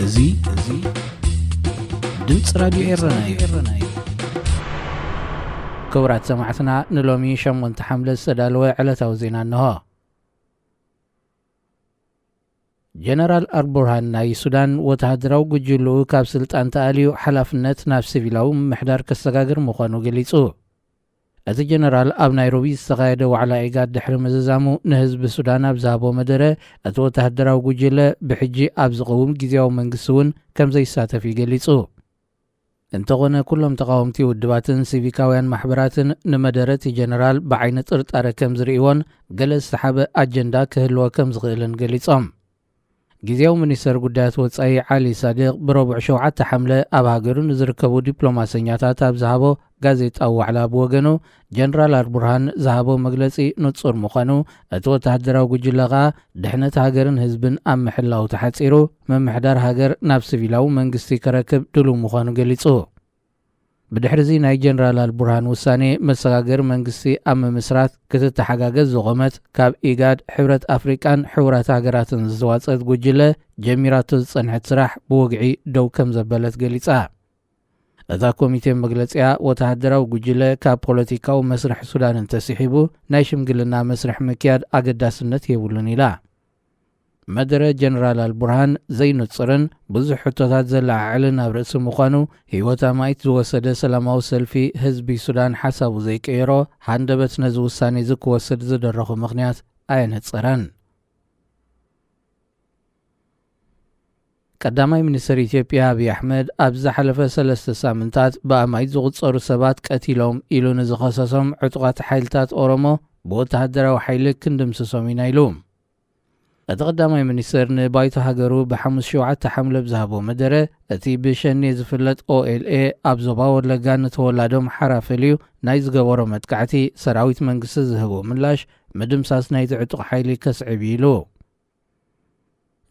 እዚ፣ እዚ ድምፂ ራዲዮ ኤረና እዩ። ክቡራት ሰማዕትና፣ ንሎሚ ሸሞንተ ሓምለ ዝተዳለወ ዕለታዊ ዜና እንሆ። ጀነራል ኣልቡርሃን ናይ ሱዳን ወተሃደራዊ ጉጅልኡ ካብ ስልጣን ተኣልዩ ሓላፍነት ናብ ሲቪላዊ ምምሕዳር ከሰጋግር ምዃኑ ገሊጹ። እቲ ጀነራል ኣብ ናይሮቢ ዝተኻየደ ዋዕላ ኢጋድ ድሕሪ ምዝዛሙ ንህዝቢ ሱዳን ኣብ ዝሃቦ መደረ፣ እቲ ወተሃደራዊ ጉጅለ ብሕጂ ኣብ ዝቐውም ግዝያዊ መንግስቲ እውን ከም ዘይሳተፍ እዩ ገሊጹ። እንተኾነ ኩሎም ተቓወምቲ ውድባትን ሲቪካውያን ማሕበራትን ንመደረ እቲ ጀነራል ብዓይኒ ጥርጣረ ከም ዝርእይዎን ገለ ዝተሓበ ኣጀንዳ ክህልዎ ከም ዝኽእልን ገሊጾም። ግዝያዊ ሚኒስተር ጉዳያት ወጻኢ ዓሊ ሳድቕ ብረቡዕ ሸውዓተ ሓምለ ኣብ ሃገሩ ንዝርከቡ ዲፕሎማሰኛታት ኣብ ዝሃቦ ጋዜጣዊ ዋዕላ ብወገኑ፣ ጀነራል ኣልቡርሃን ዝሃቦ መግለጺ ንጹር ምዃኑ፣ እቲ ወተሃደራዊ ጉጅለ ከኣ ድሕነት ሃገርን ህዝብን ኣብ ምሕላው ተሓጺሩ፣ ምምሕዳር ሃገር ናብ ሲቪላዊ መንግስቲ ክረክብ ድሉው ምዃኑ ገሊጹ። ብድሕሪዚ ናይ ጀነራል ኣልቡርሃን ውሳኔ፣ መሰጋገሪ መንግስቲ ኣብ ምምስራት ክትተሓጋገዝ ዝቖመት ካብ ኢጋድ፣ ሕብረት ኣፍሪቃን ሕቡራት ሃገራትን ዝተዋጸት ጉጅለ ጀሚራቶ ዝጸንሐት ስራሕ ብወግዒ ደው ከም ዘበለት ገሊጻ። እታ ኮሚቴ መግለጺኣ፣ ወተሃደራዊ ጉጅለ ካብ ፖለቲካዊ መስርሕ ሱዳን እንተስሒቡ ናይ ሽምግልና መስርሕ ምክያድ ኣገዳስነት የብሉን ኢላ። መደረ ጀነራል ኣልቡርሃን ዘይንጹርን ብዙሕ ሕቶታት ዘለዓዕልን ኣብ ርእሲ ምዃኑ፣ ህይወት ኣማኢት ዝወሰደ ሰላማዊ ሰልፊ ህዝቢ ሱዳን ሓሳቡ ዘይቀየሮ፣ ሃንደበት ነዚ ውሳኔ እዚ ክወስድ ዝደረኹ ምኽንያት ኣየነጸረን። ቀዳማይ ሚኒስትር ኢትዮጵያ ኣብይ ኣሕመድ፣ ኣብ ዝሓለፈ ሰለስተ ሳምንታት ብኣማኢት ዝቑጸሩ ሰባት ቀቲሎም ኢሉ ንዝኸሰሶም ዕጡቓት ሓይልታት ኦሮሞ፣ ብወተሃደራዊ ሓይሊ ክንድምስሶም ኢና ኢሉ። እቲ ቀዳማይ ሚኒስትር ንባይቶ ሃገሩ ብሓሙስ ሸውዓተ ሓምለ ብዝሃቦ መደረ፣ እቲ ብሸኔ ዝፍለጥ ኦኤልኤ ኣብ ዞባ ወለጋ ንተወላዶም ሓራ ፈልዩ ናይ ዝገበሮ መጥቃዕቲ፣ ሰራዊት መንግስቲ ዝህቦ ምላሽ ምድምሳስ ናይቲ ዕጡቕ ሓይሊ ከስዕብ እዩ ኢሉ።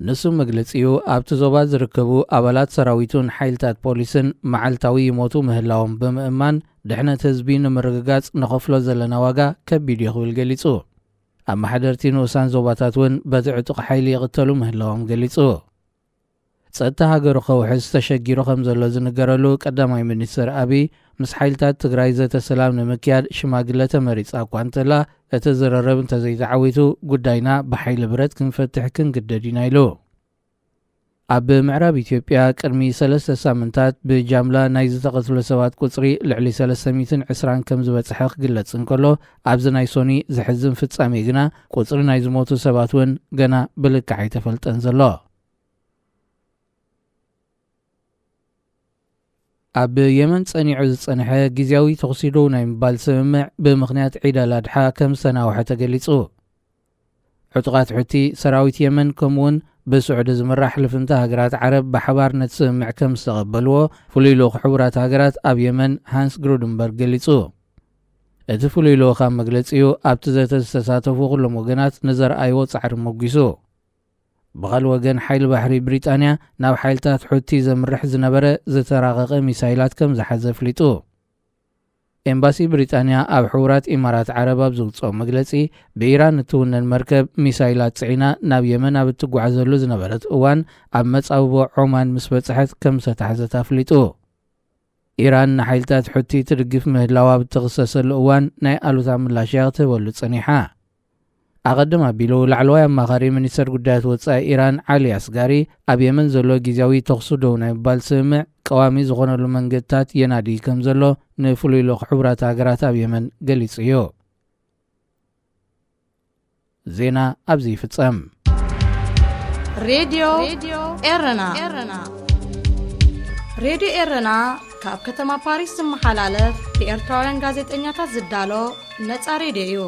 ንሱ መግለጺኡ፣ ኣብቲ ዞባ ዝርከቡ ኣባላት ሰራዊቱን ሓይልታት ፖሊስን መዓልታዊ ይሞቱ ምህላዎም ብምእማን፣ ድሕነት ህዝቢ ንምርግጋጽ ንኸፍሎ ዘለና ዋጋ ከቢድ እዩ ክብል ገሊጹ። ኣመሓደርቲ ንኡሳን ዞባታት እውን በቲ ዕጡቕ ሓይሊ ይቕተሉ ምህላዎም ገሊጹ። ጸጥታ ሃገሩ ከውሕስ ተሸጊሩ ከም ዘሎ ዝንገረሉ ቀዳማይ ሚኒስትር ኣብይ፣ ምስ ሓይልታት ትግራይ ዘተ ሰላም ንምክያድ ሽማግለ ተመሪጻ እኳ እንተላ፣ እቲ ዝርርብ እንተዘይተዓዊቱ፣ ጉዳይና ብሓይሊ ብረት ክንፈትሕ ክንግደድ ኢና ኢሉ። ኣብ ምዕራብ ኢትዮጵያ ቅድሚ ሰለስተ ሳምንታት ብጃምላ ናይ ዝተቐትሉ ሰባት ቁጽሪ ልዕሊ ሰለስተ ሚእትን ዕስራን ከም ዝበጽሐ ክግለጽ እንከሎ፣ ኣብዚ ናይ ሶኒ ዘሕዝን ፍጻሜ ግና ቁጽሪ ናይ ዝሞቱ ሰባት እውን ገና ብልክዕ ኣይተፈልጠን ዘሎ። ኣብ የመን ጸኒዑ ዝጸንሐ ግዝያዊ ተኹሲ ደው ናይ ምባል ስምምዕ ብምኽንያት ዒድ ኣል ኣድሓ ከም ዝተናውሐ ተገሊጹ። ዕጡቓት ሑቲ፣ ሰራዊት የመን፣ ከምኡውን ብስዑዲ ዝምራሕ ልፍንቲ ሃገራት ዓረብ ብሓባር ነቲ ስምምዕ ከም ዝተቐበልዎ ፍሉይ ልኡኽ ሕቡራት ሃገራት ኣብ የመን ሃንስ ግሩድንበርግ ገሊጹ። እቲ ፍሉይ ልኡኽ ኣብ መግለጺኡ፣ ኣብቲ ዘተ ዝተሳተፉ ኩሎም ወገናት ንዘርኣይዎ ጻዕሪ ሞጒሱ። ብኻልእ ወገን፣ ሓይሊ ባሕሪ ብሪጣንያ ናብ ሓይልታት ሑቲ ዘምርሕ ዝነበረ ዝተራቐቐ ሚሳይላት ከም ዝሓዘ ኣፍሊጡ። ኤምባሲ ብሪጣንያ ኣብ ሕቡራት ኢማራት ዓረብ ኣብ ዘውጽኦ መግለጺ፣ ብኢራን እትውነን መርከብ ሚሳይላት ጽዒና ናብ የመን ኣብ እትጓዓዘሉ ዝነበረት እዋን፣ ኣብ መጻብቦ ዖማን ምስ በጽሐት ከም ዝተታሕዘት ኣፍሊጡ። ኢራን ንሓይልታት ሑቲ ትድግፍ ምህላዋ ኣብ እትኽሰሰሉ እዋን፣ ናይ ኣሉታ ምላሽ እያ ክትህበሉ ጸኒሓ። ኣቐድም ኣቢሉ፣ ላዕለዋይ ኣማኻሪ ሚኒስተር ጉዳያት ወጻኢ ኢራን ዓሊ ኣስጋሪ፣ ኣብ የመን ዘሎ ግዝያዊ ተኹሲ ደው ናይ ምባል ስምምዕ ቀዋሚ ዝኾነሉ መንገድታት የናዲ ከም ዘሎ ንፍሉይ ልኡኽ ሕቡራት ሃገራት ኣብ የመን ገሊጹ እዩ። ዜና ኣብዚ ይፍጸም። ሬድዮ ኤረና። ሬድዮ ኤረና ካብ ከተማ ፓሪስ ዝመሓላለፍ ብኤርትራውያን ጋዜጠኛታት ዝዳሎ ነጻ ሬድዮ እዩ።